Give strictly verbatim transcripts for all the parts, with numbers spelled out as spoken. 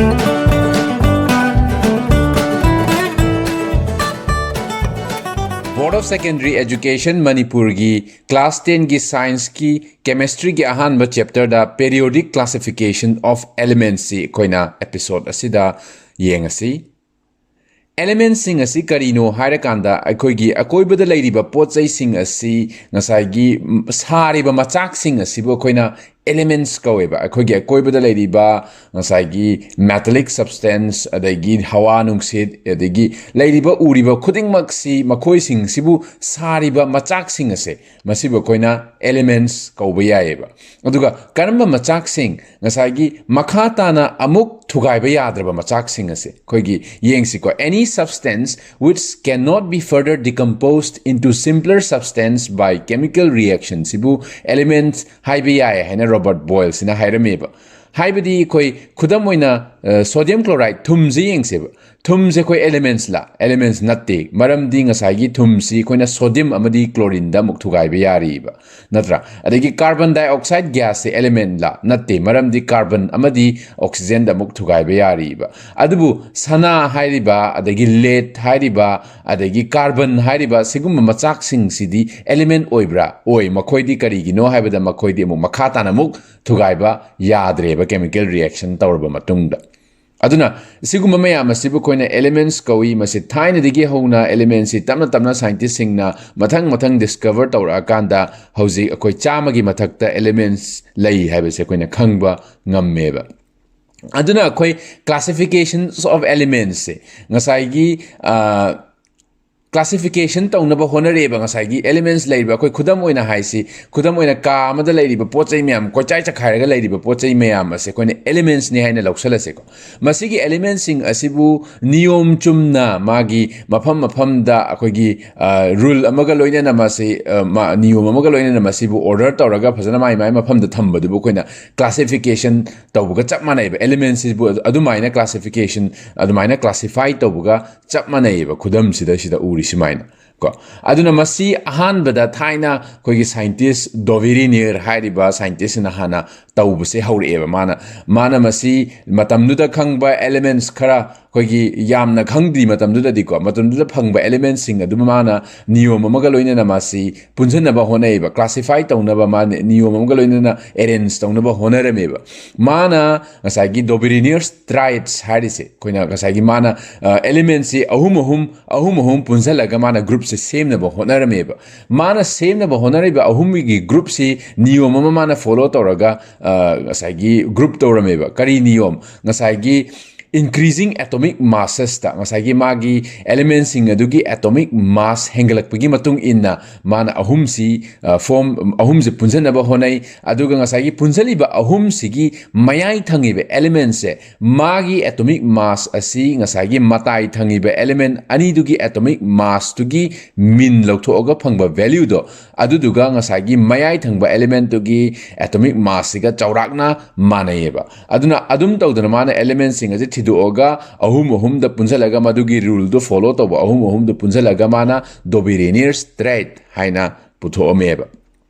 Board of Secondary Education ꯃꯅꯤꯄꯨꯔꯒꯤ class tenꯒꯤ scienceꯀꯤ chemistryꯒꯤ ꯑꯍꯥꯟꯕ chapterꯗ periodic classification of elementsꯁꯤ ꯑꯩꯈꯣꯏꯅ episode ꯑꯁꯤꯗ ꯌꯦꯡꯉꯁꯤ꯫ Elementsꯁꯤꯡ ꯑꯁꯤ ꯀꯔꯤꯅꯣ ꯍꯥꯏꯔꯀꯥꯟꯗ, ꯑꯩꯈꯣꯏꯒꯤ ꯑꯀꯣꯏꯕꯗ ꯂꯩꯔꯤꯕ ꯄꯣꯠ ꯆꯩꯁꯤꯡ ꯑꯁꯤ, ꯉꯁꯥꯏꯒꯤ, ꯎꯝ, ꯁꯥꯔꯤꯕ ꯃꯆꯥꯛꯁꯤꯡ ꯑꯁꯤꯕꯨ ꯑꯩꯈꯣꯏꯅ elements ꯀꯧꯋꯦꯕ꯫ ꯑꯩꯈꯣꯏꯒꯤ ꯑꯀꯣꯏꯕꯗ ꯂꯩꯔꯤꯕ ꯉꯁꯥꯏꯒꯤ metallic substance, ꯑꯗꯒꯤ ꯍꯋꯥ ꯅꯨꯡꯁꯤꯠ, ꯑꯗꯒꯤ ꯂꯩꯔꯤꯕ ꯎꯔꯤꯕ ꯈꯨꯗꯤꯡꯃꯛꯁꯤ, ꯃꯈꯣꯏꯁꯤꯡꯁꯤꯕꯨ ꯁꯥꯔꯤꯕ ꯃꯆꯥꯛꯁꯤꯡ ꯑꯁꯦ, ꯃꯁꯤꯕꯨ ꯑꯩꯈꯣꯏꯅ elements ꯀꯧꯕ ꯌꯥꯏꯑꯕ꯫ ꯑꯗꯨꯒ ꯀꯔꯝꯕ ꯃꯆꯥꯛꯁꯤꯡ, ꯉꯁꯥꯏꯒꯤ ꯃꯈꯥ ꯇꯥꯅ ꯑꯃꯨꯛ ꯊꯨꯒꯥꯏꯕ ꯌꯥꯗ꯭ꯔꯕ ꯃꯆꯥꯛꯁꯤꯡ ꯑꯁꯦ ꯑꯩꯈꯣꯏꯒꯤ ꯌꯦꯡꯁꯤꯀꯣ꯫ Any substance which cannot be further decomposed into simpler substance by chemical reaction ꯁꯤꯕꯨ elements ꯍꯥꯏꯕ ꯌꯥꯏ ꯍꯥꯏꯅ ꯔꯣꯕꯔꯠ ꯕꯣꯏꯜꯁꯤꯅ ꯍꯥꯏꯔꯝꯃꯦꯕ꯫ ꯍꯥꯏꯕꯗꯤ ꯑꯩꯈꯣꯏ ꯈꯨꯗꯝ ꯑꯣꯏꯅ, ꯑ, sodium chloride, ꯊꯨꯝꯁꯦ ꯌꯦꯡꯁꯦꯕ꯫ ꯊꯨꯝꯁꯦ ꯑꯩꯈꯣꯏ elements ꯂꯥ? Elements ꯅꯠꯇꯦ꯫ ꯃꯔꯝꯗꯤ ꯉꯁꯥꯏꯒꯤ ꯊꯨꯝꯁꯤ ꯑꯩꯈꯣꯏꯅ sodium ꯑꯃꯗꯤ chlorineꯗ ꯑꯃꯨꯛ ꯊꯨꯒꯥꯏꯕ ꯌꯥꯔꯤꯕ, ꯅꯠꯇ꯭ꯔꯥ? ꯑꯗꯒꯤ carbon dioxide gasꯁꯦ element ꯂꯥ? ꯅꯠꯇꯦ꯫ ꯃꯔꯝꯗꯤ carbon ꯑꯃꯗꯤ oxygenꯗ ꯑꯃꯨꯛ ꯊꯨꯒꯥꯏꯕ ꯌꯥꯔꯤꯕ꯫ ꯑꯗꯨꯕꯨ ꯁꯅꯥ ꯍꯥꯏꯔꯤꯕ, ꯑꯗꯒꯤ lead ꯍꯥꯏꯔꯤꯕ, ꯑꯗꯒꯤ carbon ꯍꯥꯏꯔꯤꯕ ꯁꯤꯒꯨꯝꯕ ꯃꯆꯥꯛꯁꯤꯡꯁꯤꯗꯤ element ꯑꯣꯏꯕ꯭ꯔꯥ? ꯑꯣꯏ꯫ ꯃꯈꯣꯏꯗꯤ ꯀꯔꯤꯒꯤꯅꯣ ꯍꯥꯏꯕꯗ ꯃꯈꯣꯏꯗꯤ ꯑꯃꯨꯛ ꯃꯈꯥ ꯇꯥꯅ ꯑꯃꯨꯛ ꯊꯨꯒꯥꯏꯕ ꯌꯥꯗ꯭ꯔꯦꯕ chemical reaction ꯇꯧꯔꯕ ꯃꯇꯨꯡꯗ꯫ ꯑꯗꯨꯅ ꯁꯤꯒꯨꯝꯕ ꯃꯌꯥꯝ ꯑꯁꯤꯕꯨ ꯑꯩꯈꯣꯏꯅ elements ꯀꯧꯏ꯫ ꯃꯁꯤ ꯊꯥꯏꯅꯗꯒꯤ ꯍꯧꯅ elementsꯁꯤ ꯇꯞꯅ ꯇꯞꯅ scientistꯁꯤꯡꯅ ꯃꯊꯪ ꯃꯊꯪ discover ꯇꯧꯔꯛꯑꯀꯥꯟꯗ ꯍꯧꯖꯤꯛ ꯑꯩꯈꯣꯏ ꯆꯥꯝꯃꯒꯤ ꯃꯊꯛꯇ elements ꯂꯩ ꯍꯥꯏꯕꯁꯦ ꯑꯩꯈꯣꯏꯅ ꯈꯪꯕ ꯉꯝꯃꯦꯕ꯫ ꯑꯗꯨꯅ ꯑꯩꯈꯣꯏ classifications of elementsꯁꯦ ꯉꯁꯥꯏꯒꯤ, ꯑ, classification ꯇꯧꯅꯕ ꯍꯣꯠꯅꯔꯛꯑꯦꯕ꯫ ꯉꯁꯥꯏꯒꯤ elements ꯂꯩꯔꯤꯕ, ꯑꯩꯈꯣꯏ ꯈꯨꯗꯝ ꯑꯣꯏꯅ ꯍꯥꯏꯁꯤ, ꯈꯨꯗꯝ ꯑꯣꯏꯅ ꯀꯥ ꯑꯃꯗ ꯂꯩꯔꯤꯕ ꯄꯣꯠ ꯆꯩ ꯃꯌꯥꯝ, ꯀꯣꯏꯆꯥꯏ ꯆꯈꯥꯏꯔꯒ ꯂꯩꯔꯤꯕ ꯄꯣꯠ ꯆꯩ ꯃꯌꯥꯝ ꯑꯁꯦ ꯑꯩꯈꯣꯏꯅ elementsꯅꯤ ꯍꯥꯏꯅ ꯂꯧꯁꯜꯂꯁꯦꯀꯣ꯫ ꯃꯁꯤꯒꯤ elementsꯁꯤꯡ ꯑꯁꯤꯕꯨ ꯅꯤꯌꯣꯝ ꯆꯨꯝꯅ ꯃꯥꯒꯤ ꯃꯐꯝ ꯃꯐꯝꯗ ꯑꯩꯈꯣꯏꯒꯤ, ꯑ, rule ꯑꯃꯒ ꯂꯣꯏꯅꯅ ꯃꯁꯤ, ꯑ, ꯃꯥ-, ꯅꯤꯌꯣꯝ ꯑꯃꯒ ꯂꯣꯏꯅꯅ ꯃꯁꯤꯕꯨ order ꯇꯧꯔꯒ ꯐꯖꯅ ꯃꯥꯏ ꯃꯥꯏ ꯃꯐꯝꯗ ꯊꯝꯕꯗꯨꯕꯨ ꯑꯩꯈꯣꯏꯅ classification ꯇꯧꯕꯒ ꯆꯞ ꯃꯥꯟꯅꯩꯕ꯫ Elementsꯁꯤꯕꯨ ꯑꯗꯨꯃꯥꯏꯅ classification, ꯑꯗꯨꯃꯥꯏꯅ classify ꯇꯧꯕꯒ ꯆꯞ ꯃꯥꯟꯅꯩꯌꯦꯕ, ꯈꯨꯗꯝꯁꯤꯗ ꯁꯤꯗ ꯎꯔꯤ ꯁꯨꯃꯥꯏꯅ ꯀꯣ꯫ ꯑꯗꯨꯅ ꯃꯁꯤ ꯑꯍꯥꯟꯕꯗ ꯊꯥꯏꯅ ꯑꯩꯈꯣꯏꯒꯤ scientist ꯗꯣꯕꯤꯔꯤꯅꯤꯔ ꯍꯥꯏꯔꯤꯕ scientistꯁꯤꯅ ꯍꯥꯟꯅ ꯇꯧꯕꯁꯦ ꯍꯧꯔꯛꯑꯦꯕ꯫ ꯃꯥꯅ ꯃꯥꯅ ꯃꯁꯤ ꯃꯇꯝꯗꯨꯗ ꯈꯪꯕ elements ꯈꯔ, ꯑꯩꯈꯣꯏꯒꯤ ꯌꯥꯝꯅ ꯈꯪꯗ꯭ꯔꯤ ꯃꯇꯝꯗꯨꯗꯗꯤꯀꯣ, ꯃꯇꯝꯗꯨꯗ ꯐꯪꯕ elementsꯁꯤꯡ ꯑꯗꯨ ꯃꯥꯅ ꯅꯤꯌꯣꯝ ꯑꯃꯒ ꯂꯣꯏꯅꯅ ꯃꯥꯁꯤ ꯄꯨꯟꯁꯤꯟꯅꯕ ꯍꯣꯠꯅꯩꯕ, classify ꯇꯧꯅꯕ ꯃꯥꯅ ꯅꯤꯌꯣꯝ ꯑꯃꯒ ꯂꯣꯏꯅꯅ arrange ꯇꯧꯅꯕ ꯍꯣꯠꯅꯔꯝꯃꯦꯕ꯫ ꯃꯥꯅ ꯉꯁꯥꯏꯒꯤ Dobrynian's triads ꯍꯥꯏꯔꯤꯁꯦ, ꯑꯩꯈꯣꯏꯅ ꯉꯁꯥꯏꯒꯤ ꯃꯥꯅ elementsꯁꯤ ꯑꯍꯨꯝ ꯑꯍꯨꯝ ꯑꯍꯨꯝ ꯑꯍꯨꯝ ꯄꯨꯟꯁꯤꯜꯂꯒ ꯃꯥꯅ groupꯁꯦ ꯁꯦꯝꯅꯕ ꯍꯣꯠꯅꯔꯝꯃꯦꯕ꯫ ꯃꯥꯅ ꯁꯦꯝꯅꯕ ꯍꯣꯠꯅꯔꯤꯕ ꯑꯍꯨꯝꯒꯤ groupꯁꯤ ꯅꯤꯌꯣꯝ ꯑꯃ ꯃꯥꯅ follow ꯇꯧꯔꯒ ꯉꯁꯥꯏꯒꯤ group ꯇꯧꯔꯝꯃꯦꯕ꯫ ꯀꯔꯤ ꯅꯤꯌꯣꯝ? ꯉꯁꯥꯏꯒꯤ increasing atomic massesꯇ, ꯉꯁꯥꯏꯒꯤ ꯃꯥꯒꯤ elementsꯁꯤꯡ ꯑꯗꯨꯒꯤ atomic mass ꯍꯦꯟꯒꯠꯂꯛꯄꯒꯤ ꯃꯇꯨꯡ ꯏꯟꯅ ꯃꯥꯅ ꯑꯍꯨꯝꯁꯤ form, ꯑꯍꯨꯝꯁꯤ ꯄꯨꯟꯁꯤꯟꯅꯕ ꯍꯣꯠꯅꯩ꯫ ꯑꯗꯨꯒ ꯉꯁꯥꯏꯒꯤ ꯄꯨꯟꯁꯤꯜꯂꯤꯕ ꯑꯍꯨꯝꯁꯤꯒꯤ ꯃꯌꯥꯏ ꯊꯪꯉꯤꯕ elementsꯁꯦ, ꯃꯥꯒꯤ atomic mass ꯑꯁꯤ ꯉꯁꯥꯏꯒꯤ ꯃꯇꯥꯏ ꯊꯪꯉꯤꯕ element ꯑꯅꯤꯗꯨꯒꯤ atomic massꯇꯨꯒꯤ mean ꯂꯧꯊꯣꯛꯑꯒ ꯐꯪꯕ valueꯗꯣ, ꯑꯗꯨꯗꯨꯒ ꯉꯁꯥꯏꯒꯤ ꯃꯌꯥꯏ ꯊꯪꯕ elementꯇꯨꯒꯤ atomic massꯁꯤꯒ ꯆꯥꯎꯔꯥꯛꯅ ꯃꯥꯟꯅꯩꯌꯦꯕ꯫ ꯑꯗꯨꯅ ꯑꯗꯨꯝ ꯇꯧꯗꯅ ꯃꯥꯅ elementsꯁꯤꯡ ꯑꯁꯤ ꯊꯤꯗꯣꯛꯑꯒ ꯑꯍꯨꯝ ꯑꯍꯨꯝꯗ ꯄꯨꯟꯁꯤꯜꯂꯒ, ꯃꯗꯨꯒꯤ ruleꯗꯣ follow ꯇꯧꯕ ꯑꯍꯨꯝ ꯑꯍꯨꯝꯗ ꯄꯨꯟꯁꯤꯜꯂꯒ ꯃꯥꯅ Dobrynian's triad ꯍꯥꯏꯅ ꯄꯨꯊꯣꯛꯑꯝꯃꯦꯕ꯫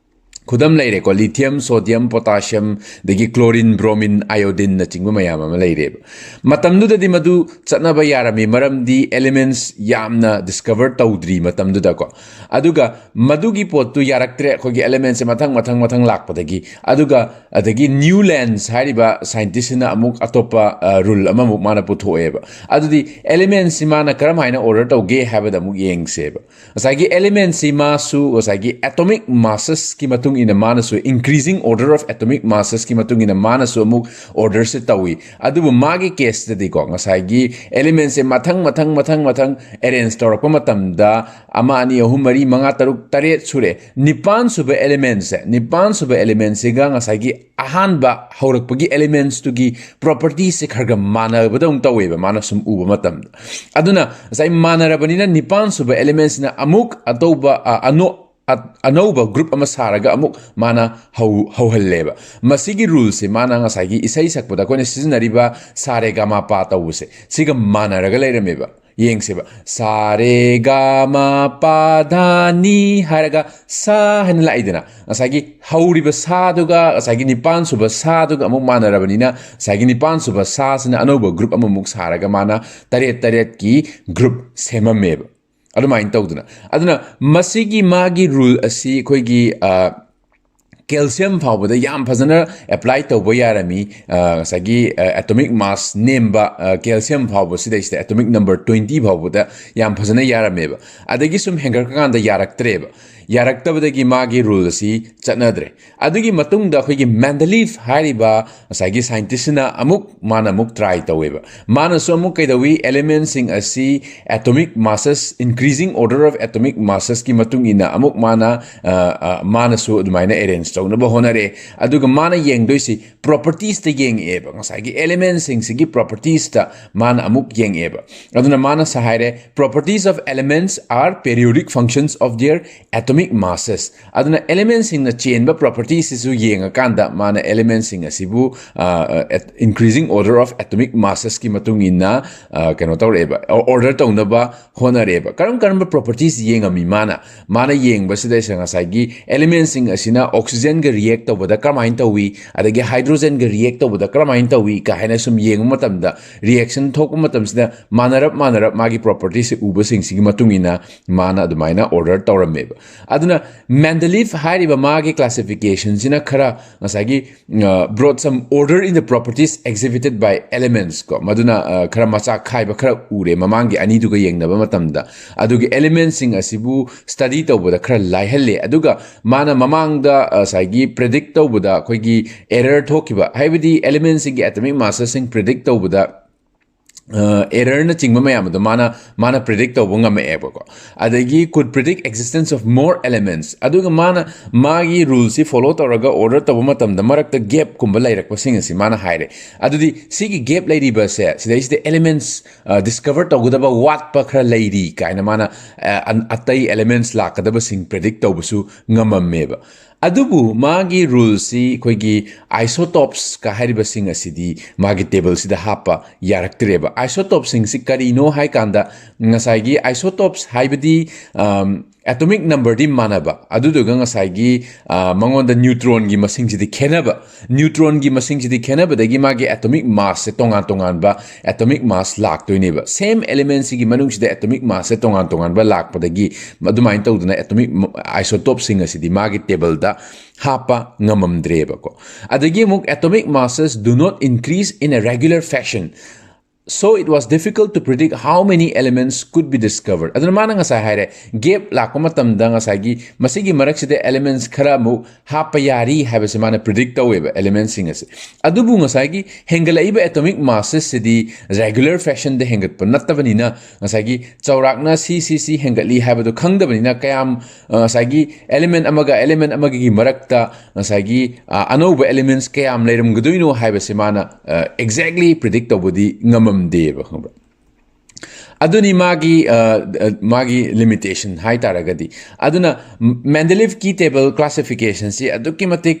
ꯈꯨꯗꯝ ꯂꯩꯔꯦꯀꯣ, lithium, sodium, potassium, ꯑꯗꯒꯤ chlorine, bromine, iodine ꯅꯆꯤꯡꯕ ꯃꯌꯥꯝ ꯑꯃ ꯂꯩꯔꯦꯕ꯫ ꯃꯇꯝꯗꯨꯗꯗꯤ ꯃꯗꯨ ꯆꯠꯅꯕ ꯌꯥꯔꯝꯃꯤ, ꯃꯔꯝꯗꯤ elements ꯌꯥꯝꯅ discover ꯇꯧꯗ꯭ꯔꯤ ꯃꯇꯝꯗꯨꯗꯀꯣ꯫ ꯑꯗꯨꯒ ꯃꯗꯨꯒꯤ ꯄꯣꯠꯇꯨ ꯌꯥꯔꯛꯇ꯭ꯔꯦ, ꯑꯩꯈꯣꯏꯒꯤ elementsꯁꯦ ꯃꯊꯪ ꯃꯊꯪ ꯃꯊꯪ ꯂꯥꯛꯄꯗꯒꯤ꯫ ꯑꯗꯨꯒ ꯑꯗꯒꯤ Newlands ꯍꯥꯏꯔꯤꯕ scientistꯁꯤꯅ ꯑꯃꯨꯛ ꯑꯇꯣꯞꯄ rule ꯑꯃꯃꯨꯛ ꯃꯥꯅ ꯄꯨꯊꯣꯛꯑꯦꯕ꯫ ꯑꯗꯨꯗꯤ elementsꯁꯤ ꯃꯥꯅ ꯀꯔꯝ ꯍꯥꯏꯅ order ꯇꯧꯒꯦ ꯍꯥꯏꯕꯗ ꯑꯃꯨꯛ ꯌꯦꯡꯁꯦꯕ꯫ ꯉꯁꯥꯏꯒꯤ elementsꯁꯤ ꯃꯥꯁꯨ ꯉꯁꯥꯏꯒꯤ atomic massesꯀꯤ ꯃꯇꯨꯡ ꯏꯟꯅ ꯃꯥꯅꯁꯨ, increasing order of atomic massesꯀꯤ ꯃꯇꯨꯡ ꯏꯟꯅ ꯃꯥꯅꯁꯨ ꯑꯃꯨꯛ orderꯁꯦ ꯇꯧꯏ꯫ ꯑꯗꯨꯕꯨ ꯃꯥꯒꯤ caseꯇꯗꯤꯀꯣ, ꯉꯁꯥꯏꯒꯤ elementsꯁꯦ ꯃꯊꯪ ꯃꯊꯪ ꯃꯊꯪ ꯃꯊꯪ arrange ꯇꯧꯔꯛꯄ ꯃꯇꯝꯗ, ꯑꯃ, ꯑꯅꯤ, ꯑꯍꯨꯝ, ꯃꯔꯤ, ꯃꯉꯥ, ꯇꯔꯨꯛ, ꯇꯔꯦꯠ ꯁꯨꯔꯦ꯫ ꯅꯤꯄꯥꯟ ꯁꯨꯕ elementsꯁꯦ, ꯅꯤꯄꯥꯟ ꯁꯨꯕ elementsꯁꯤꯒ ꯉꯁꯥꯏꯒꯤ ꯑꯍꯥꯟꯕ ꯍꯧꯔꯛꯄꯒꯤ elementsꯇꯨꯒꯤ propertiesꯁꯦ ꯈꯔ ꯈꯔ ꯃꯥꯟꯅꯕꯗꯧꯅ ꯇꯧꯋꯦꯕ, ꯃꯥꯅ ꯁꯨꯝ ꯎꯕ ꯃꯇꯝꯗ꯫ ꯑꯗꯨꯅ ꯉꯁꯥꯏ ꯃꯥꯟꯅꯔꯕꯅꯤꯅ, ꯅꯤꯄꯥꯟ ꯁꯨꯕ elementsꯁꯤꯅ ꯑꯃꯨꯛ ꯑꯇꯧꯕ, ꯑ, ꯑꯅꯣ-, ꯑ-, ꯑꯅꯧꯕ group ꯑꯃ ꯁꯥꯔꯒ ꯑꯃꯨꯛ ꯃꯥꯅ ꯍꯧ-, ꯍꯧꯍꯜꯂꯦꯕ꯫ ꯃꯁꯤꯒꯤ ruleꯁꯦ ꯃꯥꯅ ꯉꯁꯥꯏꯒꯤ ꯏꯁꯩ ꯁꯛꯄꯗ ꯑꯩꯈꯣꯏꯅ ꯁꯤꯖꯤꯟꯅꯔꯤꯕ ꯁꯥ ꯔꯦ ꯒ ꯃꯥ ꯄꯥ ꯇꯧꯕꯁꯦ, ꯁꯤꯒ ꯃꯥꯟꯅꯔꯒ ꯂꯩꯔꯝꯃꯦꯕ꯫ ꯌꯦꯡꯁꯦꯕ, ꯁꯥ ꯔꯦ ꯒꯥ ꯃꯥ ꯄꯥ ꯙꯥ ꯅꯤ ꯍꯥꯏꯔꯒ ꯁꯥ ꯍꯥꯏꯅ ꯂꯥꯛꯏꯗꯅ, ꯉꯁꯥꯏꯒꯤ ꯍꯧꯔꯤꯕ ꯁꯥꯗꯨꯒ ꯉꯁꯥꯏꯒꯤ ꯅꯤꯄꯥꯟ ꯁꯨꯕ ꯁꯥꯗꯨꯒ ꯑꯃꯨꯛ ꯃꯥꯟꯅꯔꯕꯅꯤꯅ, ꯉꯁꯥꯏꯒꯤ ꯅꯤꯄꯥꯟ ꯁꯨꯕ ꯁꯥꯁꯤꯅ ꯑꯅꯧꯕ ꯒ꯭ꯔꯨꯞ ꯑꯃꯃꯨꯛ ꯁꯥꯔꯒ ꯃꯥꯅ ꯇꯔꯦꯠ ꯇꯔꯦꯠꯀꯤ ꯒ꯭ꯔꯨꯞ ꯁꯦꯝꯃꯝꯃꯦꯕ꯫ ꯑꯗꯨꯃꯥꯏꯅ ꯇꯧꯗꯅ, ꯑꯗꯨꯅ ꯃꯁꯤꯒꯤ ꯃꯥꯒꯤ ꯔꯨꯜ ꯑꯁꯤ ꯑꯩꯈꯣꯏꯒꯤ, ꯑ, ꯀꯦꯜꯁꯤꯌꯝ ꯐꯥꯎꯕꯗ ꯌꯥꯝ ꯐꯖꯅ ꯑꯦꯄ꯭ꯂꯥꯏ ꯇꯧꯕ ꯌꯥꯔꯝꯃꯤ꯫ ꯑ, ꯉꯁꯥꯏꯒꯤ, ꯑ, ꯑꯦꯇꯣꯃꯤꯛ ꯃꯥꯁ ꯅꯦꯝꯕ, ꯑ, ꯀꯦꯜꯁꯤꯌꯝ ꯐꯥꯎꯕ ꯁꯤꯗꯩꯁꯤꯗ, ꯑꯦꯇꯣꯃꯤꯛ ꯅꯝꯕꯔ ꯇ꯭ꯋꯦꯟꯇꯤ ꯐꯥꯎꯕꯗ ꯌꯥꯝ ꯐꯖꯅ ꯌꯥꯔꯝꯃꯦꯕ꯫ ꯑꯗꯒꯤ ꯁꯨꯝ ꯍꯦꯟꯒꯠꯂꯀꯥꯟꯗ ꯌꯥꯔꯛꯇ꯭ꯔꯦꯕ꯫ ꯌꯥꯔꯛꯇꯕꯗꯒꯤ ꯃꯥꯒꯤ ꯔꯨꯜ ꯑꯁꯤ ꯆꯠꯅꯗ꯭ꯔꯦ꯫ ꯑꯗꯨꯒꯤ ꯃꯇꯨꯡꯗ ꯑꯩꯈꯣꯏꯒꯤ ꯃꯦꯟꯗꯂꯤꯐ ꯍꯥꯏꯔꯤꯕ ꯉꯁꯥꯏꯒꯤ ꯁꯥꯏꯟꯇꯤꯁꯁꯤꯅ ꯑꯃꯨꯛ, ꯃꯥꯅ ꯑꯃꯨꯛ ꯇ꯭ꯔꯥꯏ ꯇꯧꯋꯦꯕ꯫ ꯃꯥꯅꯁꯨ ꯑꯃꯨꯛ ꯀꯩꯗꯧꯏ, ꯑꯦꯂꯤꯃꯦꯟꯁꯤꯡ ꯑꯁꯤ atomic masses, increasing order of atomic massesꯀꯤ ꯃꯇꯨꯡ ꯏꯟꯅ ꯑꯃꯨꯛ ꯃꯥꯅ, ꯑ, ꯑ, ꯃꯥꯅꯁꯨ ꯑꯗꯨꯃꯥꯏꯅ ꯑꯦꯔꯦꯟꯖ ꯇꯧꯅꯕ ꯍꯣꯠꯅꯔꯦ꯫ ꯑꯗꯨꯒ ꯃꯥꯅ ꯌꯦꯡꯗꯣꯏꯁꯤ ꯄ꯭ꯔꯣꯄꯔꯇꯤꯁꯇ ꯌꯦꯡꯉꯛꯑꯦꯕ, ꯉꯁꯥꯏꯒꯤ ꯑꯦꯂꯤꯃꯦꯟꯁꯤꯡꯁꯤꯒꯤ ꯄ꯭ꯔꯣꯄꯔꯇꯤꯁꯇ ꯃꯥꯅ ꯑꯃꯨꯛ ꯌꯦꯡꯉꯛꯑꯦꯕ꯫ ꯑꯗꯨꯅ ꯃꯥꯅ ꯁ-, ꯍꯥꯏꯔꯦ, "Properties of elements are periodic functions of their atomic masses"꯫ ꯑꯗꯨꯅ ꯑꯦꯂꯤꯃꯦꯟꯁꯤꯡꯅ ꯆꯦꯟꯕ ꯄ꯭ꯔꯣꯄꯔꯇꯤꯁꯤꯁꯨ ꯌꯦꯡꯉꯀꯥꯟꯗ ꯃꯥꯅ ꯑꯦꯂꯤꯃꯦꯟꯁꯤꯡ ꯑꯁꯤꯕꯨ, ꯑ, increasing order of atomic massesꯀꯤ ꯃꯇꯨꯡ ꯏꯟꯅ, ꯑ, ꯀꯩꯅꯣ ꯇꯧꯔꯛꯑꯦꯕ, ꯑꯣꯔꯗꯔ ꯇꯧꯅꯕ ꯍꯣꯠꯅꯔꯛꯑꯦꯕ꯫ ꯀꯔꯝ ꯀꯔꯝꯕ ꯄ꯭ꯔꯣꯄꯔꯇꯤꯁ ꯌꯦꯡꯉꯝꯃꯤ ꯃꯥꯅ? ꯃꯥꯅ ꯌꯦꯡꯕꯁꯤꯗꯩꯁꯤꯗ ꯉꯁꯥꯏꯒꯤ ꯑꯦꯂꯤꯃꯦꯟꯁꯤꯡ ꯑꯁꯤꯅ ꯑꯣꯛꯁꯤꯖꯦꯟꯒ ꯔꯤꯌꯦꯛ ꯇꯧꯕꯗ ꯀꯔꯝꯍꯥꯏꯅ ꯇꯧꯏ, ꯑꯗꯒꯤ ꯍꯥꯏꯗ꯭ꯔꯣꯖꯦꯟꯒ ꯔꯤꯌꯦꯛ ꯇꯧꯕꯗ ꯀꯔꯝꯍꯥꯏꯅ ꯇꯧꯏ ꯀꯥ ꯍꯥꯏꯅ ꯁꯨꯝ ꯌꯦꯡꯕ ꯃꯇꯝꯗ, ꯔꯤꯌꯦꯛꯁꯟ ꯊꯣꯛꯄ ꯃꯇꯝꯁꯤꯗ ꯃꯥꯟꯅꯔꯞ ꯃꯥꯟꯅꯔꯞ ꯃꯥꯒꯤ ꯄ꯭ꯔꯣꯄꯔꯇꯤꯁꯁꯦ ꯎꯕꯁꯤꯡꯁꯤꯒꯤ ꯃꯇꯨꯡ ꯏꯟꯅ ꯃꯥꯅ ꯑꯗꯨꯃꯥꯏꯅ ꯑꯣꯔꯗꯔ ꯇꯧꯔꯝꯃꯦꯕ꯫ ꯑꯗꯨꯅ ꯃꯦꯟꯗꯂꯤꯐ ꯍꯥꯏꯔꯤꯕ ꯃꯥꯒꯤ ꯀ꯭ꯂꯥꯁꯤꯐꯤꯀꯦꯁꯟꯁꯤꯅ ꯈꯔ ꯉꯁꯥꯏꯒꯤ, ꯑ, brought some order in the properties exhibited by elements ꯀꯣ, ꯃꯗꯨꯅ, ꯑ, ꯈꯔ ꯃꯆꯥꯛ ꯈꯥꯏꯕ ꯈꯔ ꯎꯔꯦ ꯃꯃꯥꯡꯒꯤ ꯑꯅꯤꯗꯨꯒ ꯌꯦꯡꯅꯕ ꯃꯇꯝꯗ꯫ ꯑꯗꯨꯒꯤ ꯑꯦꯂꯤꯃꯦꯟꯁꯤꯡ ꯑꯁꯤꯕꯨ ꯁ꯭ꯇꯗꯤ ꯇꯧꯕꯗ ꯈꯔ ꯂꯥꯏꯍꯜꯂꯦ꯫ ꯑꯗꯨꯒ ꯃꯥꯅ ꯃꯃꯥꯡꯗ, ꯑ, ꯉꯁꯥꯏꯒꯤ ꯄ꯭ꯔꯤꯗꯤꯛ ꯇꯧꯕꯗ ꯑꯩꯈꯣꯏꯒꯤ ꯑꯦꯔꯔ ꯊꯣꯛꯈꯤꯕ, ꯍꯥꯏꯕꯗꯤ ꯑꯦꯂꯤꯃꯦꯟꯁꯤꯡꯒꯤ ꯑꯦꯇꯣꯃꯤꯛ ꯃꯥꯁꯁꯤꯡ ꯄ꯭ꯔꯤꯗꯤꯛ ꯇꯧꯕꯗ, ꯑ, ꯑꯦꯔꯔꯅꯆꯤꯡꯕ ꯃꯌꯥꯝ ꯑꯗꯣ ꯃꯥꯅ, ꯃꯥꯅ ꯄ꯭ꯔꯤꯗꯤꯛ ꯇꯧꯕ ꯉꯝꯃꯛꯑꯦꯕꯀꯣ꯫ ꯑꯗꯒꯤ could predict existence of more elements꯫ ꯑꯗꯨꯒ ꯃꯥꯅ ꯃꯥꯒꯤ ꯔꯨꯜꯁꯤ ꯐꯣꯂꯣ ꯇꯧꯔꯒ ꯑꯣꯔꯗꯔ ꯇꯧꯕ ꯃꯇꯝꯗ ꯃꯔꯛꯇ ꯒꯦꯞꯀꯨꯝꯕ ꯂꯩꯔꯛꯄꯁꯤꯡ ꯑꯁꯤ ꯃꯥꯅ ꯍꯥꯏꯔꯦ꯫ ꯑꯗꯨꯗꯤ ꯁꯤꯒꯤ ꯒꯦꯞ ꯂꯩꯔꯤꯕꯁꯦ, ꯁꯤꯗꯩꯁꯤꯗ ꯑꯦꯂꯤꯃꯦꯟꯁ, ꯑ, ꯗꯤꯁꯀꯚꯔ ꯇꯧꯒꯗꯕ ꯋꯥꯠꯄ ꯈꯔ ꯂꯩꯔꯤ ꯀꯥꯏꯅ ꯃꯥꯅ, ꯑ, ꯑꯟ-, ꯑꯇꯩ ꯑꯦꯂꯤꯃꯦꯟꯁ ꯂꯥꯛꯀꯗꯕꯁꯤꯡ ꯄ꯭ꯔꯤꯗꯤꯛ ꯇꯧꯕꯁꯨ ꯉꯝꯃꯝꯃꯦꯕ꯫ ꯑꯗꯨꯕꯨ ꯃꯥꯒꯤ ꯔꯨꯜꯁꯤ ꯑꯩꯈꯣꯏꯒꯤ ꯑꯥꯏꯁꯣꯇꯣꯞꯁꯀ ꯍꯥꯏꯔꯤꯕꯁꯤꯡ ꯑꯁꯤꯗꯤ ꯃꯥꯒꯤ ꯇꯦꯕꯜꯁꯤꯗ ꯍꯥꯞꯄ ꯌꯥꯔꯛꯇ꯭ꯔꯦꯕ꯫ ꯑꯥꯏꯁꯣꯇꯣꯞꯁꯤꯡꯁꯤ ꯀꯔꯤꯅꯣ ꯍꯥꯏ ꯀꯥꯟꯗ, ꯉꯁꯥꯏꯒꯤ ꯑꯥꯏꯁꯣꯇꯣꯞꯁ ꯍꯥꯏꯕꯗꯤ ꯑꯦꯇꯣꯃꯤꯛ ꯅꯝꯕꯔꯗꯤ ꯃꯥꯟꯅꯕ, ꯑꯗꯨꯗꯨꯒ ꯉꯁꯥꯏꯒꯤ ꯃꯉꯣꯟꯗ ꯅ꯭ꯌꯨꯇ꯭ꯔꯣꯟꯒꯤ ꯃꯁꯤꯡꯁꯤꯗꯤ ꯈꯦꯠꯅꯕ꯫ ꯅ꯭ꯌꯨꯇ꯭ꯔꯣꯟꯒꯤ ꯃꯁꯤꯡꯁꯤꯗꯤ ꯈꯦꯠꯅꯕꯗꯒꯤ ꯃꯥꯒꯤ ꯑꯦꯇꯣꯃꯤꯛ ꯃꯥꯁꯁꯦ ꯇꯣꯉꯥꯟ ꯇꯣꯉꯥꯟꯕ ꯑꯦꯇꯣꯃꯤꯛ ꯃꯥꯁ ꯂꯥꯛꯇꯣꯏꯅꯦꯕ꯫ ꯁꯦꯝ ꯑꯦꯂꯤꯃꯦꯟꯁꯤꯒꯤ ꯃꯅꯨꯡꯁꯤꯗ ꯑꯦꯇꯣꯃꯤꯛ ꯃꯥꯁꯁꯦ ꯇꯣꯉꯥꯟ ꯇꯣꯉꯥꯟꯕ ꯂꯥꯛꯄꯗꯒꯤ ꯑꯗꯨꯃꯥꯏꯅ ꯇꯧꯗꯅ ꯑꯦꯇꯣꯃꯤꯛ ꯑꯥꯏꯁꯣꯇꯣꯞꯁꯤꯡ ꯑꯁꯤꯗꯤ ꯃꯥꯒꯤ ꯇꯦꯕꯜꯗ ꯍꯥꯞꯄ ꯉꯝꯃꯝꯗ꯭ꯔꯦꯕꯀꯣ꯫ ꯑꯗꯒꯤ ꯑꯃꯨꯛ, "Atomic masses do not increase in a regular fashion, so it was difficult to predict how many elements could be discovered." ꯑꯗꯨꯅ ꯃꯥꯅ ꯉꯁꯥꯏ ꯍꯥꯏꯔꯦ, ꯒꯦꯞ ꯂꯥꯛꯄ ꯃꯇꯝꯗ ꯉꯁꯥꯏꯒꯤ ꯃꯁꯤꯒꯤ ꯃꯔꯛꯁꯤꯗ ꯑꯦꯂꯤꯃꯦꯟꯁ ꯈꯔ ꯑꯃꯨꯛ ꯍꯥꯞꯄ ꯌꯥꯔꯤ ꯍꯥꯏꯕꯁꯦ ꯃꯥꯅ ꯄ꯭ꯔꯤꯗꯤꯛ ꯇꯧꯋꯦꯕ, ꯑꯦꯂꯤꯃꯦꯟꯁꯁꯤꯡ ꯑꯁꯦ꯫ ꯑꯗꯨꯕꯨ ꯉꯁꯥꯏꯒꯤ ꯍꯦꯟꯒꯠꯂꯛꯏꯕ ꯑꯦꯇꯣꯃꯤꯛ ꯃꯥꯁꯁꯤꯗꯤ ꯔꯦꯒꯨꯂꯔ ꯐꯦꯁꯟꯗ ꯍꯦꯟꯒꯠꯄ ꯅꯠꯇꯕꯅꯤꯅ, ꯉꯁꯥꯏꯒꯤ ꯆꯥꯎꯔꯥꯛꯅ ꯁꯤ ꯁꯤ ꯁꯤ ꯍꯦꯟꯒꯠꯂꯤ ꯍꯥꯏꯕꯗꯨ ꯈꯪꯗꯕꯅꯤꯅ, ꯀꯌꯥꯝ ꯉꯁꯥꯏꯒꯤ ꯑꯦꯂꯤꯃꯦꯟ ꯑꯃꯒ ꯑꯦꯂꯤꯃꯦꯟ ꯑꯃꯒꯒꯤ ꯃꯔꯛꯇ ꯉꯁꯥꯏꯒꯤ ꯑꯅꯧꯕ ꯑꯦꯂꯤꯃꯦꯟꯁ ꯀꯌꯥꯝ ꯂꯩꯔꯝꯒꯗꯣꯏꯅꯣ ꯍꯥꯏꯕꯁꯦ ꯃꯥꯅ ꯑꯦꯛꯖꯦꯛꯂꯤ ꯄ꯭ꯔꯤꯗꯤꯛ ꯇꯧꯕꯗꯤ ꯉꯝꯃꯝꯗꯦꯕ, ꯈꯪꯕ꯭ꯔꯥ? ꯑꯗꯨꯅꯤ ꯃꯥꯒꯤ ꯃꯥꯒꯤ ꯂꯤꯃꯤꯇꯦꯁꯟ ꯍꯥꯏ ꯇꯥꯔꯒꯗꯤ꯫ ꯑꯗꯨꯅ ꯃꯦꯟꯗꯦꯂꯤꯐꯀꯤ ꯇꯦꯕꯜ ꯀ꯭ꯂꯥꯁꯤꯐꯤꯀꯦꯁꯟꯁꯤ ꯑꯗꯨꯛꯀꯤ ꯃꯇꯤꯛ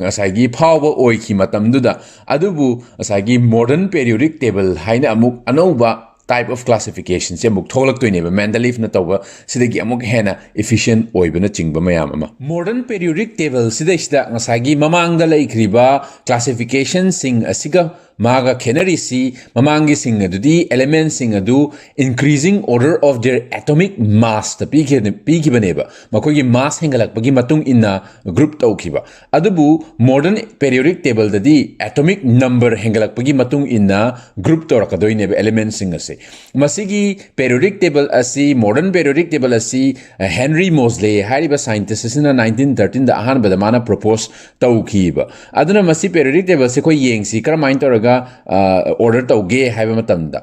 ꯉꯁꯥꯏꯒꯤ ꯐꯥꯎꯕ ꯑꯣꯏꯈꯤ ꯃꯇꯝꯗꯨꯗ꯫ ꯑꯗꯨꯕꯨ ꯉꯁꯥꯏꯒꯤ ꯃꯣꯗꯔꯟ ꯄꯦꯔꯤꯌꯣꯗꯤꯛ ꯇꯦꯕꯜ ꯍꯥꯏꯅ ꯑꯃꯨꯛ ꯑꯅꯧꯕ ꯇꯥꯏꯞ ꯑꯣꯐ ꯀ꯭ꯂꯥꯁꯤꯐꯤꯀꯦꯁꯟꯁꯦ ꯑꯃꯨꯛ ꯊꯣꯛꯂꯛꯇꯣꯏꯅꯦꯕ, ꯃꯦꯟꯗꯂꯤꯐꯅ ꯇꯧꯕ ꯁꯤꯗꯒꯤ ꯑꯃꯨꯛ ꯍꯦꯟꯅ ꯏꯐꯤꯁꯤꯌꯦꯟ ꯑꯣꯏꯕꯅꯆꯤꯡꯕ ꯃꯌꯥꯝ ꯑꯃ꯫ ꯃꯣꯗꯔꯟ ꯄꯦꯔꯤꯌꯣꯗꯤꯛ ꯇꯦꯕꯜ ꯁꯤꯗꯩꯁꯤꯗ ꯉꯁꯥꯏꯒꯤ ꯃꯃꯥꯡꯗ ꯂꯩꯈ꯭ꯔꯤꯕ ꯀ꯭ꯂꯥꯁꯤꯐꯤꯀꯦꯁꯟꯁꯤꯡ ꯑꯁꯤꯒ ꯃꯥꯒ ꯈꯦꯠꯅꯔꯤꯁꯤ, ꯃꯃꯥꯡꯒꯤꯁꯤꯡ ꯑꯗꯨꯗꯤ ꯑꯦꯂꯤꯃꯦꯟꯁꯤꯡ ꯑꯗꯨ increasing order of their atomic mass ꯇ ꯄꯤꯈꯤꯕꯅꯦꯕ꯫ ꯃꯈꯣꯏꯒꯤ ꯃꯥꯁ ꯍꯦꯟꯒꯠꯂꯛꯄꯒꯤ ꯃꯇꯨꯡ ꯏꯟꯅ ꯒ꯭ꯔꯨꯞ ꯇꯧꯈꯤꯕ꯫ ꯑꯗꯨꯕꯨ ꯃꯣꯗꯔꯟ ꯄꯦꯔꯤꯌꯣꯗꯤꯛ ꯇꯦꯕꯜꯗꯗꯤ ꯑꯦꯇꯣꯃꯤꯛ ꯅꯝꯕꯔ ꯍꯦꯟꯒꯠꯂꯛꯄꯒꯤ ꯃꯇꯨꯡ ꯏꯟꯅ ꯒ꯭ꯔꯨꯞ ꯇꯧꯔꯛꯀꯗꯣꯏꯅꯦꯕ ꯑꯦꯂꯤꯃꯦꯟꯁꯤꯡ ꯑꯁꯦ꯫ ꯃꯁꯤꯒꯤ ꯄꯦꯔꯤꯌꯣꯗꯤꯛ ꯇꯦꯕꯜ ꯑꯁꯤ, ꯃꯣꯗꯔꯟ ꯄꯦꯔꯤꯌꯣꯗꯤꯛ ꯇꯦꯕꯜ ꯑꯁꯤ ꯍꯦꯟꯔꯤ ꯃꯣꯖꯂꯦ ꯍꯥꯏꯔꯤꯕ ꯁꯥꯏꯟꯇꯤꯁ ꯑꯁꯤꯅ ꯅꯥꯏꯟꯇꯤꯟ ꯊꯥꯔꯇꯤꯟꯗ ꯑꯍꯥꯟꯕꯗ ꯃꯥꯅ ꯄ꯭ꯔꯣꯄꯣꯁ ꯇꯧꯈꯤꯕ꯫ ꯑꯗꯨꯅ ꯃꯁꯤ ꯄꯦꯔꯤꯌꯣꯗꯤꯛ ꯇꯦꯕꯜꯁꯦ ꯑꯩꯈꯣꯏ ꯌꯦꯡꯁꯤ ꯀꯔꯝꯍꯥꯏꯅ ꯇꯧꯔꯒ ꯑꯣꯔꯗꯔ ꯇꯧꯒꯦ ꯍꯥꯏꯕ ꯃꯇꯝꯗ꯫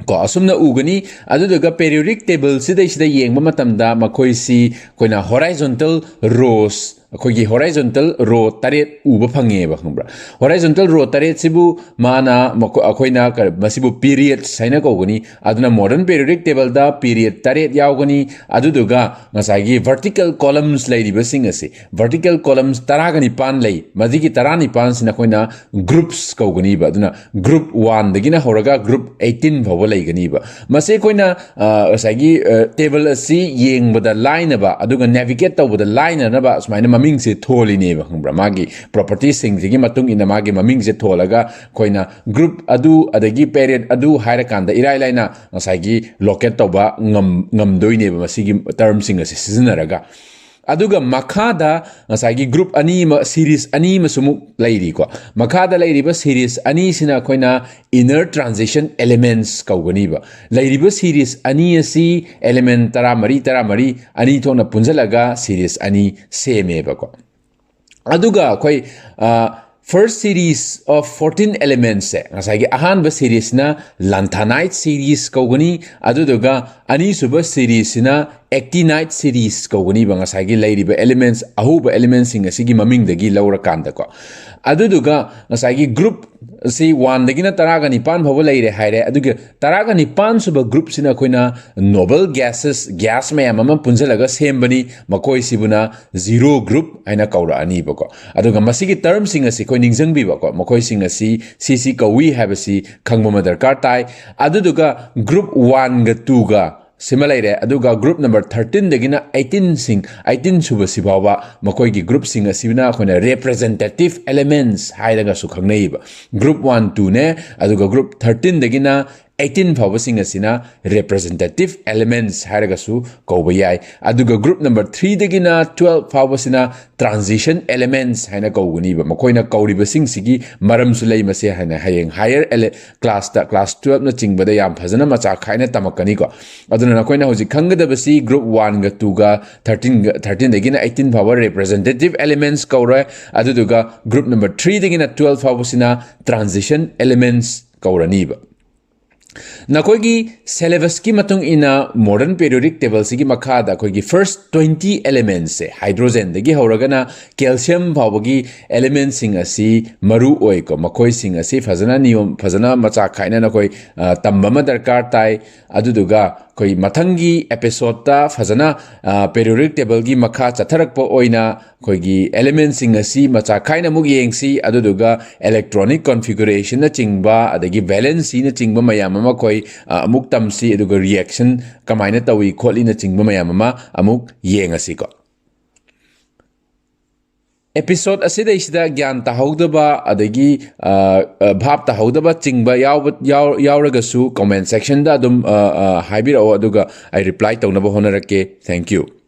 ꯀꯣ, ꯑꯁꯨꯝꯅ ꯎꯒꯅꯤ꯫ ꯑꯗꯨꯗꯨꯒ ꯄꯦꯔꯤꯌꯣꯗꯤꯛ ꯇꯦꯕꯜꯁꯤꯗꯩꯁꯤꯗ ꯌꯦꯡꯕ ꯃꯇꯝꯗ ꯃꯈꯣꯏꯁꯤ ꯑꯩꯈꯣꯏꯅ ꯍꯣꯔꯥꯏꯖꯣꯟꯇꯦꯜ ꯔꯣꯁ ꯑꯩꯈꯣꯏꯒꯤ horizontal row ꯇꯔꯦꯠ ꯎꯕ ꯐꯪꯉꯦꯕ, ꯈꯪꯕ꯭ꯔꯥ? Horizontal row ꯇꯔꯦꯠꯁꯤꯕꯨ ꯃꯥꯅ ꯃꯈꯣ-, ꯑꯩꯈꯣꯏꯅ ꯀ-, ꯃꯁꯤꯕꯨ periods ꯍꯥꯏꯅ ꯀꯧꯒꯅꯤ꯫ ꯑꯗꯨꯅ modern periodic table ꯗ period ꯇꯔꯦꯠ ꯌꯥꯎꯒꯅꯤ꯫ ꯑꯗꯨꯗꯨꯒ ꯉꯁꯥꯏꯒꯤ vertical columns ꯂꯩꯔꯤꯕꯁꯤꯡ ꯑꯁꯤ, vertical columns ꯇꯔꯥꯒ ꯅꯤꯄꯥꯟ ꯂꯩ꯫ ꯃꯁꯤꯒꯤ ꯇꯔꯥꯅꯤꯄꯥꯟꯁꯤꯅ ꯑꯩꯈꯣꯏꯅ groups ꯀꯧꯒꯅꯤꯕ꯫ ꯑꯗꯨꯅ group one ꯗꯒꯤꯅ ꯍꯧꯔꯒ group eighteen ꯐꯥꯎꯕ ꯂꯩꯒꯅꯤꯕ꯫ ꯃꯁꯤ ꯑꯩꯈꯣꯏꯅ, ꯑ, ꯉꯁꯥꯏꯒꯤ, ꯑ, table ꯑꯁꯤ ꯌꯦꯡꯕꯗ ꯂꯥꯏꯅꯕ, ꯑꯗꯨꯒ navigate ꯇꯧꯕꯗ ꯂꯥꯏꯅꯅꯕ ꯁꯨꯃꯥꯏꯅ ꯃꯃꯤꯡꯁꯦ ꯊꯣꯜꯂꯤꯅꯦꯕ, ꯈꯪꯕ꯭ꯔꯥ? ꯃꯥꯒꯤ properties ꯁꯤꯡꯁꯤꯒꯤ ꯃꯇꯨꯡ ꯏꯟꯅ ꯃꯥꯒꯤ ꯃꯃꯤꯡꯁꯦ ꯊꯣꯜꯂꯒ ꯑꯩꯈꯣꯏꯅ group ꯑꯗꯨ ꯑꯗꯒꯤ period ꯑꯗꯨ ꯍꯥꯏꯔꯀꯥꯟꯗ ꯏꯔꯥꯏ ꯂꯥꯏꯅ ꯉꯁꯥꯏꯒꯤ locate ꯇꯧꯕ ꯉꯝ-, ꯉꯝꯗꯣꯏꯅꯦꯕ ꯃꯁꯤꯒꯤ term ꯁꯤꯡ ꯑꯁꯤ ꯁꯤꯖꯤꯟꯅꯔꯒ꯫ ꯑꯗꯨꯒ ꯃꯈꯥꯗ ꯉꯁꯥꯏꯒꯤ group ꯑꯅꯤ ꯑꯃ, series ꯑꯅꯤ ꯑꯃꯁꯨ ꯑꯃꯨꯛ ꯂꯩꯔꯤꯀꯣ꯫ ꯃꯈꯥꯗ ꯂꯩꯔꯤꯕ series ꯑꯅꯤꯁꯤꯅ ꯑꯩꯈꯣꯏꯅ inner transition elements ꯀꯧꯒꯅꯤꯕ꯫ ꯂꯩꯔꯤꯕ series ꯑꯅꯤ ꯑꯁꯤ element ꯇꯔꯥꯃꯔꯤ, ꯇꯔꯥꯃꯔꯤ ꯑꯅꯤ ꯊꯣꯛꯅ ꯄꯨꯟꯁꯤꯜꯂꯒ series ꯑꯅꯤ ꯁꯦꯝꯃꯦꯕꯀꯣ꯫ ꯑꯗꯨꯒ ꯑꯩꯈꯣꯏ, ꯑ, first series of fourteen elements ꯁꯦ, ꯉꯁꯥꯏꯒꯤ ꯑꯍꯥꯟꯕ series ꯅ lanthanide series ꯀꯧꯒꯅꯤ, ꯑꯗꯨꯗꯨꯒ ꯑꯅꯤꯁꯨꯕ series ꯁꯤꯅ actinide series ꯀꯧꯒꯅꯤꯕ, ꯉꯁꯥꯏꯒꯤ ꯂꯩꯔꯤꯕ elements, ꯑꯍꯧꯕ elements ꯁꯤꯡ ꯑꯁꯤꯒꯤ ꯃꯃꯤꯡꯗꯒꯤ ꯂꯧꯔꯀꯥꯟꯗꯀꯣ꯫ ꯑꯗꯨꯗꯨꯒ ꯉꯁꯥꯏꯒꯤ group ꯁꯤ one ꯗꯒꯤꯅ ꯇꯔꯥꯒ ꯅꯤꯄꯥꯟ ꯐꯥꯎꯕ ꯂꯩꯔꯦ ꯍꯥꯏꯔꯦ꯫ ꯑꯗꯨꯒ ꯇꯔꯥꯒ ꯅꯤꯄꯥꯟ ꯁꯨꯕ group ꯁꯤꯅ ꯑꯩꯈꯣꯏꯅ noble gases, gas ꯃꯌꯥꯝ ꯑꯃ ꯄꯨꯟꯁꯤꯜꯂꯒ ꯁꯦꯝꯕꯅꯤ꯫ ꯃꯈꯣꯏꯁꯤꯕꯨꯅ zero group ꯍꯥꯏꯅ ꯀꯧꯔꯛꯑꯅꯤꯕꯀꯣ꯫ ꯑꯗꯨꯒ ꯃꯁꯤꯒꯤ term ꯁꯤꯡ ꯑꯁꯤ ꯑꯩꯈꯣꯏ ꯅꯤꯡꯁꯤꯡꯕꯤꯕꯀꯣ, ꯃꯈꯣꯏꯁꯤꯡ ꯑꯁꯤ ꯁꯤ ꯁꯤ ꯀꯧꯏ ꯍꯥꯏꯕꯁꯤ ꯈꯪꯕ ꯑꯃ ꯗꯔꯀꯥꯔ ꯇꯥꯏ꯫ ꯑꯗꯨꯗꯨꯒ group one ꯒ two ꯒ ꯁꯤꯃ ꯂꯩꯔꯦ꯫ ꯑꯗꯨꯒ group number thirteen ꯗꯒꯤꯅ eighteen ꯁꯤꯡ, eighteen ꯁꯨꯕꯁꯤ ꯐꯥꯎꯕ ꯃꯈꯣꯏꯒꯤ group ꯁꯤꯡ ꯑꯁꯤꯅ ꯑꯩꯈꯣꯏꯅ representative elements ꯍꯥꯏꯔꯒꯁꯨ ꯈꯪꯅꯩꯕ꯫ Group one, two ꯅꯦ, ꯑꯗꯨꯒ group thirteen ꯗꯒꯤꯅ eighteen ꯐꯥꯎꯕꯁꯤꯡ ꯑꯁꯤꯅ representative elements ꯍꯥꯏꯔꯒꯁꯨ ꯀꯧꯕ ꯌꯥꯏ꯫ ꯑꯗꯨꯒ group number three ꯗꯒꯤꯅ twelve ꯐꯥꯎꯕꯁꯤꯅ transition elements ꯍꯥꯏꯅ ꯀꯧꯒꯅꯤꯕ꯫ ꯃꯈꯣꯏꯅ ꯀꯧꯔꯤꯕꯁꯤꯡꯁꯤꯒꯤ ꯃꯔꯝꯁꯨ ꯂꯩ꯫ ꯃꯁꯦ ꯍꯥꯏꯅ ꯍꯌꯦꯡ higher ele-, class ꯇ, class twelve ꯅ ꯆꯤꯡꯕꯗ ꯌꯥꯝ ꯐꯖꯅ ꯃꯆꯥ ꯈꯥꯏꯅ ꯇꯝꯃꯛꯀꯅꯤꯀꯣ꯫ ꯑꯗꯨꯅ ꯅꯈꯣꯏꯅ ꯍꯧꯖꯤꯛ ꯈꯪꯒꯗꯕꯁꯤ group one ꯒ two ꯒ thirteen ꯒ, thirteen ꯗꯒꯤꯅ eighteen ꯐꯥꯎꯕ representative elements ꯀꯧꯔꯦ꯫ ꯑꯗꯨꯗꯨꯒ group number three ꯗꯒꯤꯅ twelve ꯐꯥꯎꯕꯁꯤꯅ transition elements ꯀꯧꯔꯅꯤꯕ꯫ ꯅꯈꯣꯏꯒꯤ syllabusꯀꯤ ꯃꯇꯨꯡ ꯏꯟꯅ modern periodic tableꯁꯤꯒꯤ ꯃꯈꯥꯗ ꯑꯩꯈꯣꯏꯒꯤ first twenty elementsꯁꯦ, hydrogenꯗꯒꯤ ꯍꯧꯔꯒꯅ calcium ꯐꯥꯎꯕꯒꯤ elementꯁꯤꯡ ꯑꯁꯤ ꯃꯔꯨ ꯑꯣꯏꯀꯣ꯫ ꯃꯈꯣꯏꯁꯤꯡ ꯑꯁꯤ ꯐꯖꯅ ꯅꯤꯌꯣꯝ, ꯐꯖꯅ ꯃꯆꯥ ꯈꯥꯏꯅ ꯅꯈꯣꯏ, ꯑ, ꯇꯝꯕ ꯑꯃ ꯗꯔꯀꯥꯔ ꯇꯥꯏ꯫ ꯑꯗꯨꯗꯨꯒ ꯑꯩꯈꯣꯏ ꯃꯊꯪꯒꯤ episodeꯇ ꯐꯖꯅ, ꯑ, periodic tableꯒꯤ ꯃꯈꯥ ꯆꯠꯊꯔꯛꯄ ꯑꯣꯏꯅ ꯑꯩꯈꯣꯏꯒꯤ elementꯁꯤꯡ ꯑꯁꯤ ꯃꯆꯥ ꯈꯥꯏꯅ ꯑꯃꯨꯛ ꯌꯦꯡꯁꯤ꯫ ꯑꯗꯨꯗꯨꯒ electronic configurationꯅꯆꯤꯡꯕ, ꯑꯗꯒꯤ valencyꯅꯆꯤꯡꯕ ꯃꯌꯥꯝ ꯑꯃ ꯑꯩꯈꯣꯏ, ꯑ, ꯑꯃꯨꯛ ꯇꯝꯁꯤ꯫ ꯑꯗꯨꯒ reaction ꯀꯃꯥꯏꯅ ꯇꯧꯏ ꯈꯣꯠꯂꯤꯅꯆꯤꯡꯕ ꯃꯌꯥꯝ ꯑꯃ ꯑꯃꯨꯛ ꯌꯦꯡꯉꯁꯤꯀꯣ꯫ Episode ꯑꯁꯤꯗꯩꯁꯤꯗ ꯒ꯭ꯌꯥꯟ ꯇꯥꯍꯧꯗꯕ, ꯑꯗꯒꯤ, ꯑ, ꯑ, ꯚꯥꯞ ꯇꯥꯍꯧꯗꯕ ꯆꯤꯡꯕ ꯌꯥꯎꯕ, ꯌꯥꯎ-, ꯌꯥꯎꯔꯒꯁꯨ comment sectionꯗ ꯑꯗꯨꯝ, ꯑ, ꯑ, ꯍꯥꯏꯕꯤꯔꯛꯑꯣ, ꯑꯗꯨꯒ ꯑꯩ reply ꯇꯧꯅꯕ ꯍꯣꯠꯅꯔꯛꯀꯦ꯫ Thank you꯫